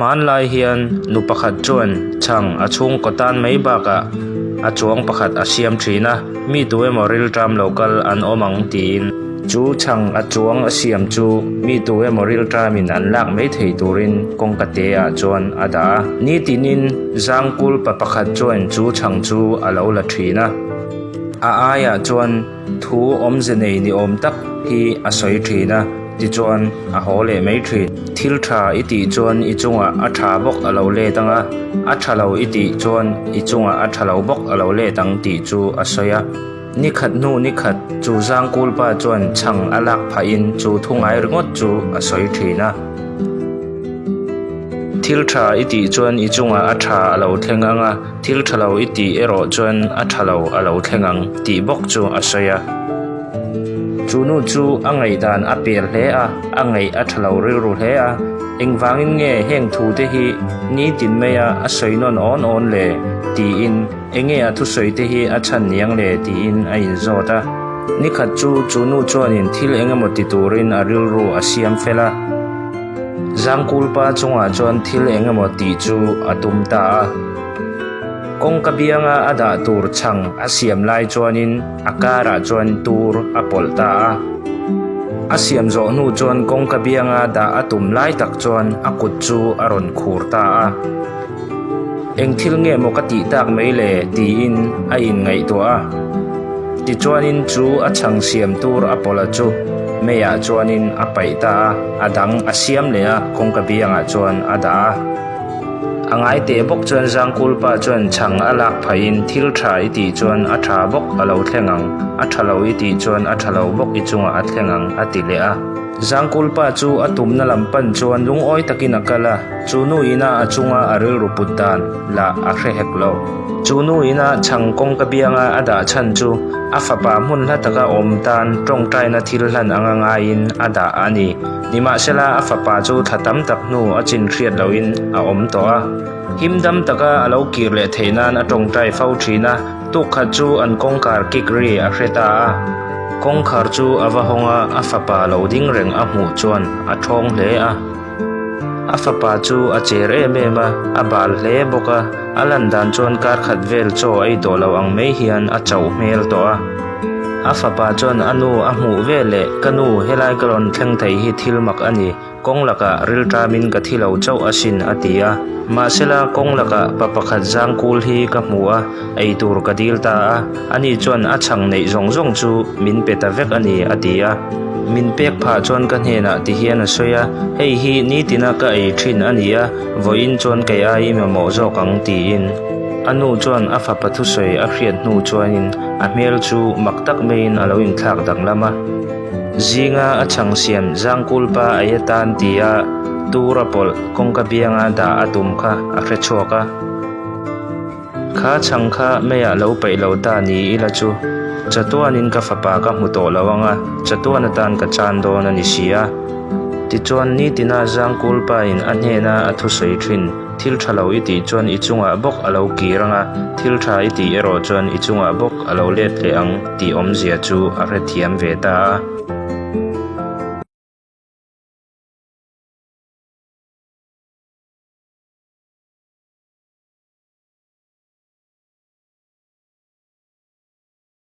Hmanlai hian nu pakhat chuan chhang a chhungkaw tan mai bakah a chuang pakhat a siam thin a, mi tu emaw rilṭam lo kal an awm ang tiin. Chu chhang a chuang a siam chu mi tu emaw rilṭamin an lak mai thei turin kawngka te ah chuan a dah a. Nitinin zangkul pa pakhat chuan chu chhang chu a lo la thin a. A aiah chuan thu awmze nei ni awm tak hi a sawi thin a, tichuan a haw leh mai thin. Thil tha i tih chuan i chungah a tha bawk a lo let ang a, a tha lo i tih chuan i chungah a tha lo bawk a lo let ang tih chu a sawi a. Ni khat hnu ni khat chu Zangkulpa chuan chhang a lak phahin chu thu ngai ringawt chu a sawi thin a. Thil tha i tih chuan i chungah a tha a lo thleng ang a, thil tha lo i tih erawh chuan a tha lo a lo thleng ang tih bawk chu a sawi a. Chu nu chu a ngaihdan a per hle a, a ngaih a tha lo rilru hle a, engvangin nge heng thu te hi nitin maia a sawi nawn awn awn le tiin enge a thusawi te hi a chhan niang le tiin a inzawt a. Nikhat chu chu nu chuanin thil engemaw ti turin a rilru a siam fel a. Zangkulpa chungah chuan thil eng emaw tih chu a tum ta a. Kawngka bianga a dah tur chhang a siam lai chuanin a karah chuan tur a pawlh ta a. A siam zawh hnu chuan kawngka bianga dah a tum lai tak chuan a kut chu a rawn khur ta a. Eng thil nge maw ka tih tak mai le tiin a inngaihtuah a. Tichuanin chu a chhang siam tur a pawlha chu meiah chuanin a paih ta a, a dang a siam leh a, kawngka biangah chuan a dah a. A ngai teh bawk chuan Zangkulpa chuan chhang a lak phahin thil tha i tih chuan a tha bawk a lo thleng ang, a tha lo i tih chuan a tha lo bawk i chungah a thleng ang a ti leh a. Zangkulpa chu a tumna lam pan chuan lungawi takin a kal a. Chu nu ina a chunga a rilru put dan lah a hre hek lo. Chu nu ina chhang kawngka bianga a dah chhan chu a fapa hmun hla taka awm tan tawngtaina thil hlan anga ngaiin a dah a ni. Nimahsela a fapa chu thla tam tak hnu a chin hriat lohin a awm tawh a. Him dam taka a lo kir leh theih nan a tawngtai fo thin a, tukkhat chu an kawngkhar kik ri a hre ta a. Kawngkhar chu a va hawng a, a fapa lo ding reng a hmuh chuan a thawng hle a. A fapa chu a cher em em a, a bal hle bawk a, a lan dan chuan kar khat vel chaw a ei tawh lo ang mai hian a chauh hmel tawh a. A fapa chuan a nu a hmuh veleh, Ka nu, helai ka rawn thleng thei hi thil mak a ni, kawng lakah rilṭamin ka thi lo chauh asin a ti a. Mahsela kawng lakah pa pakhat zang kul hi ka hmu a, ei tur ka dil ta a, ani chuan a chhang neih zawng zawng chu min pe ta vek a ni a ti a. Min pek phah chuan ka hnenah ti hian a sawi a, hei hi nitina ka ei thin a ni a, vawiin chuan kei ai i mamawh zawk ang tiin. A nu chuan a fapa thusawi a hriat hnu chuanin a hmel chu mak tak maiin a lo inthlak danglam a. Zinga a chhang siam Zangkulpa ei atan tia tura pawlh kawngka bianga dah a tum kha a hre chhuak a. Kha chhang kha meiah lo peih lo ta ni ila chu chatuanin ka fapa ka hmu tawh lo ang a, chatuan atan ka chan dawn a ni si a. Tichuan nitina Zangkulpain a hnena a thusawi thin, Thil tha lo i tih chuan i chungah bawk a lo kir ang a, thil tha i tih erawh chuan i chungah bawk a lo let leh ang tih awmzia chu a hrethiam ve ta a.